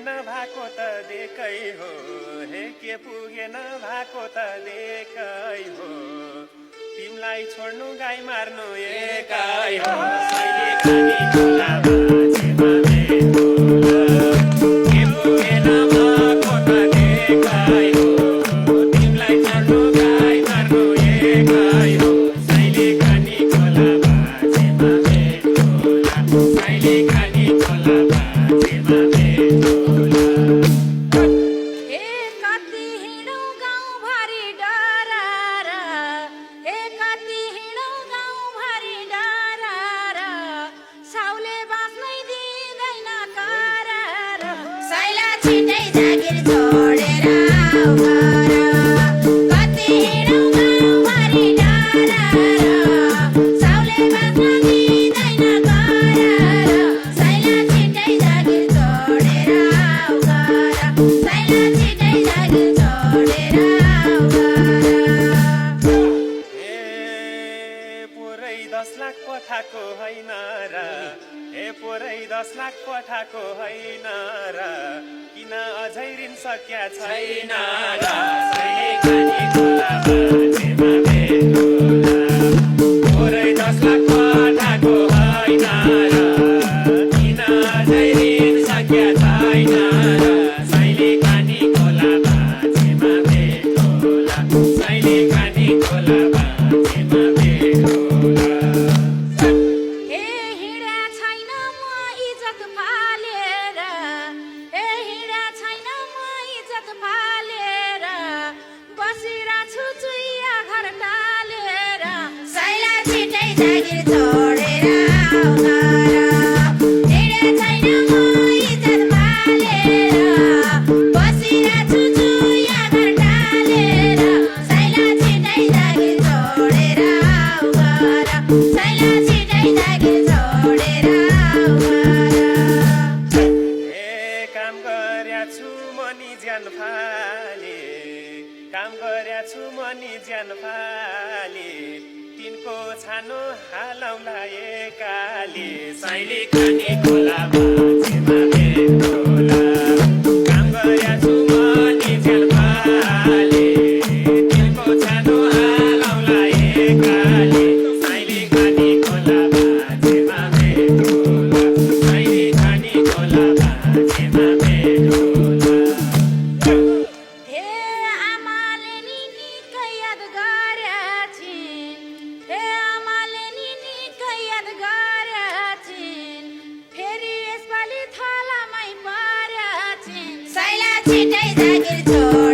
पुगेन भएको त देकै हो हे के पुगेन भएको त देकै हो तिमीलाई छोड्नु गाई मार्नु एकै हो सैले खानी झोला बाजेमा बेहुला के पुगेन भएको त देकै हो तिमीलाई छोड्नु गाई मार्नु एकै हो सैले खानी झोला बाजेमा बेहुला सैले खानी झोला बाजेमा बेहुला पठाको होइन र हे पुरै 10 लाख पठाको होइन र किन अझै ऋण सक्या छैन र सैले खानी झोला बाजेमा बेहुला पुरै 10 लाख पठाको होइन र किन अझै ऋण सक्या छैन र सैले खानी झोला बाजेमा बेहुला सैले खानी झोला बाजेमा बेहुला काम गर्या छु मनी ज्यान फाले तिनको छानो हालौला एकाले सैले खानी झोला बाजेमा बेहुला काम गर्या छु मनी ज्यान फाले तिनको छानो हालौला एकाले सैले खानी झोला बाजेमा बेहुला सैले खानी झोला बाजेमा बेहुला छिटै जागिर छोड